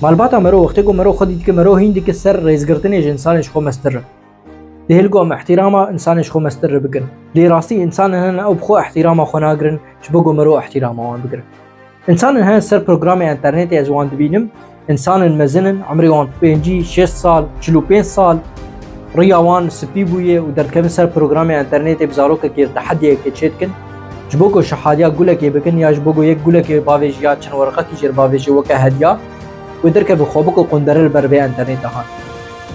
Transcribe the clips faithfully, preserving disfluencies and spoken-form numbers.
Malbata mero, wextê ku mero xwedî dike, mero hîn dike ser rêzgirtinê ji însanê ji xwe mestir re. Dihêl ku em îhtîrama însanê ji xwe mestir re bikin. Lê rastî însan hene ew bi xwe îhtîrama xwe nagirin, ji bo ku mero îhtîrama wan bigirin. Însanên hene ser programê înternetê ez wan dibînim, însanên mezin in, emrê wan pêncî, şêst sal, çil û pênc sal, riya wan spî bûye û derdikevin ser programê înternetê bi zarokekê re tehediyekê çêdikin, ji bo ku şehadiya gulekê bikin ya ji bo ku yek gulekê bavêjî ya çend werqekî jê re bavêjî weke hediya, wê derkeve xwe bike qundere li ber vê înternetê han.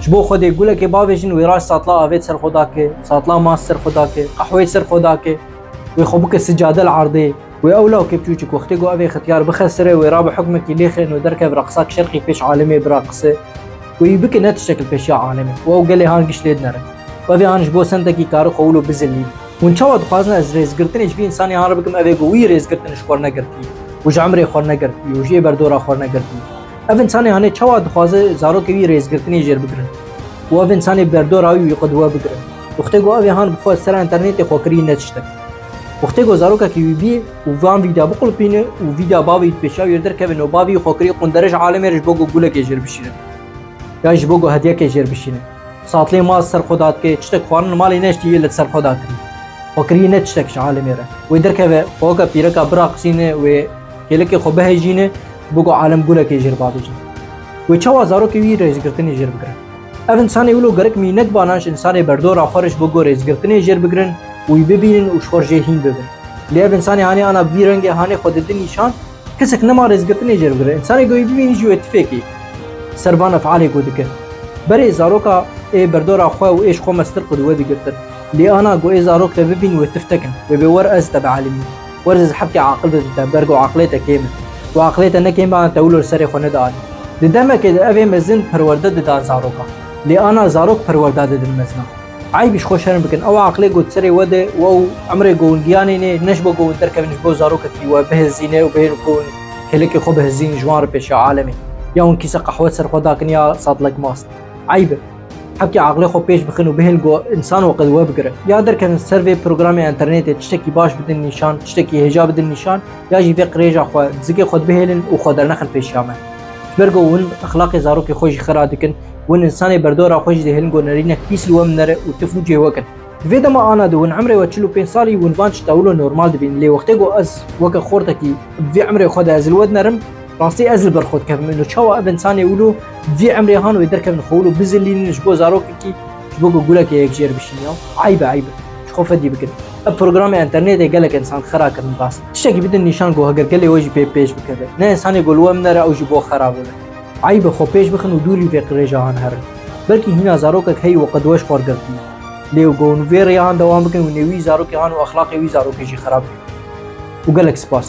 Ji bo Xwedê gulekê bavêjin, wê raş satla avê ser xwe dake, satla mas ser xwe dake, qehweyê ser xwe dake, wê xwe bike sicade li erdê, wê ew lawkê biçûçik wextê ku ev ê xetiyar bixesire, wê rabe hukmekî lêxin û derkeve reqsak şerqî pêş alemê biraqise, wê wî bike ne tiştek li pêşiya alemê û ew gelê han giş lê dinere. Û ev ê han ji bo sentekî kare xwe wilo bizilî. Hûn çawa dixwazin ez rêzgirtinê ji vî însanê han re bikim, ev ê ku wî rêzgirtin ji xwe re negirtî û ji emrê xwe re negirtî û ji ê berdora xwe re negirtî? Ev însanê hanê çawa dixwaze zarokê wî rêzgirtinê jêr bigirin û ev însanê berdora wî wî qudwe bigirin? Wextê ku ev ê han bi xwe ser înternetê xwe kirî ne tiştek. Wextê ku zarokekî wî bî û van vîda biqulpîne û vîda bavî di pêşa wî derkevin û bavî xwe kirî qundere ji alemê re ji bo ku gulekê jêr bişîne. Ya ji bo ku hediyekê jêr bişîne. Satlê maz ser xwe dadike, tiştek xwarin li malê neştî yê li ser xwe dakirî. Xwe kirî ne tiştek ji alemê re. Wê derkeve xwe weke pîreka biraqisîne, wê kêlekê xwe bihejîne, ji bo ku alem gulekê jêr bavêjin. Wê çawa zarokê wî rêzgirtinê jêr bigirin? Ev însanê wilo gerek mînek banan ji însanê berdora xwe re ji bo ku rêzgirtinê jêr bigirin û wî bibînin û ji xwe re jê hîn bibin. Lê ev însanê hanê ana bi vî rengê hanê xwe didin nîşan, kesek nema rêzgirtinê jê re bigire. Însanê ku wî bibînî jî wê tifêkê ser van efalê ku dike. Berê zaroka ê berdora xwe û ê ji xwe mestir qudwe digirtin. Lê ana ku ê zarok te bibîn wê tif te kin. Wê bê wer ez te bielîmî. Wer ez hebkê aqil bidim te, ber ku aqilê te kêm e. Ku aqilê te ne kêm be, ana te wilo li serê xwe nedanî. Di demekê de ev ê mezin perwerde didan zaroka. Lê ana zarok perwerda didin mezina. Eyb ji xwe şerm bikin. Ew aqilê ku di serê we de û ew emrê ku hûn giyanê nê, ne ji bo ku hûn derkevin ji bo zarokekî we bihizîne û bihên ku hûn kêlekê xwe bihizîn ji wan re pêşiya alemê. Ya hûn kîse qehwe ser xwe dakin ya satlek mast. Eyb e. Hebkê aqilê xwe pêş bixin û bihên ku însan weke di we bigire. Ya derkevin ser vê programê înternetê tiştekî baş bidin nîşan, tiştekî hêja bidin nîşan, ya jî vê qirêja xwe, zikê xwe dibihêlin û xwe dernexin pêşiya me. Ji ber ku hûn exlaqê zarokê xwe jî xira dikin, hûn însanê berdora xwe jî dihêlin ku nerînek pîs li we binere û tif û cê we kin. Di vê dema ana de hûn emrê we çil û pênc salî, hûn van tişta wilo normal dibînin. Lê wextê ku ez weke xortekî vê emrê xwe de ez li we dinerim, rastî ez li ber xwe dikevim. Ino çawa ev însanê wilo vê emrê han wê derkevin xwe wilo bizilînin ji bo zarokekî, ji bo ku gulekê yek jêr bişîne ya? Eyb e, eyb e. Ji xwe fedî bikin. Ev programê înternetê gelek însan xera kirin rast. Tiştekî bidin nîşan ku heger gelê we jî pê pêş bikeve. Ne însanê ku li we binere ew jî bo xera bûne. Eyb e, xwe pêş bixin û dûrî vê qirêja han herin. Belkî hîna zarokek heyî weke di we ji xwe re girtî. Lê ku hûn vê rêya han dewam bikin, hûn ê wî zarokê han û exlaqê wî zarokê jî xera bikin. Û gelek spas.